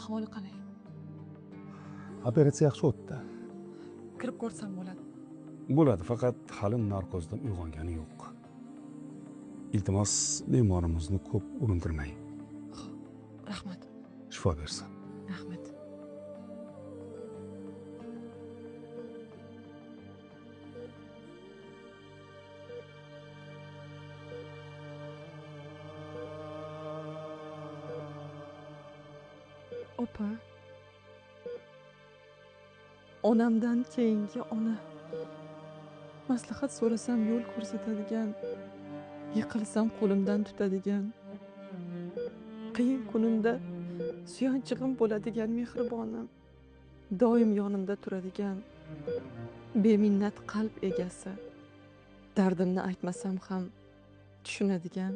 Ahvoli qalay? Operatsiya yaxshi o'tdi. Kirib ko'rsam bo'ladi. Bo'ladi, faqat hali narkozdan uyg'ongani yo'q. Iltimos, bemorimizni ko'p urintirmang. Rahmat. Shifo bersin. Rahmat. Opa, onamdan keyingi ona. Maslahat so'rasam yo'l ko'rsatadigan, yiqilsam qo'limdan tutadigan, qiyin kunimda suyanchig'im bo'ladigan mehribonim, doim yonimda turadigan beminnat qalb egasi, dardimni aytmasam ham tushunadigan,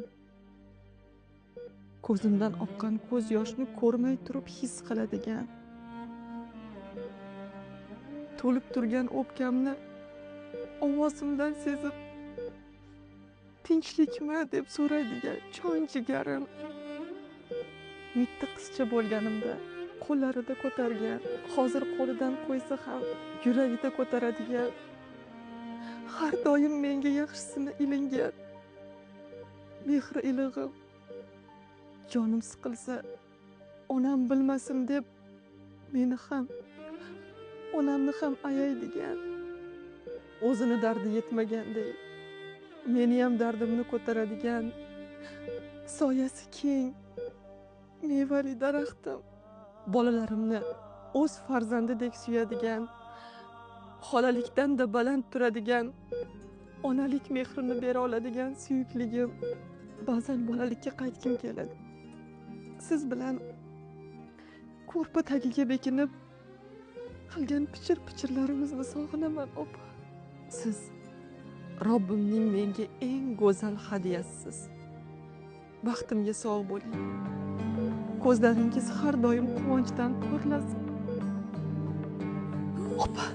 ko'zimdan oqqan ko'z yoshni ko'rmay turib his qiladigan, to'lib turgan o'pkamni ovozimdan sezib tinchlikmi deb so'raydigan jon jigarim. Mitti qizcha bo'lganimda qo'llarida ko'targan, hozir qo'lidan qo'ysa ham yuragida ko'taradigan, har doim menga yaxshisini ilingan mehri ilig'im. Jonim siqilsa onam bilmasin deb meni ham onamni ham ayaydigan, o'zini dardi yetmagandek meni ham dardimni ko'taradigan, soyasi keng mevali daraxtim, bolalarimni o'z farzandidek suyadigan, xolalikdan-da baland turadigan, onalik mehrini bera oladigan suyukligim. Ba'zan bolalikka qaytgim keladi. Siz bilan ko'rpa tagiga bekinib qilgan pichir-pichirlarimizni sog'inaman, opa. Siz Robbimning menga eng go'zal hadiyasisiz. Baxtimga sog' bo'ling. Ko'zlaringiz har doim quvonchdan porlasin. Opa.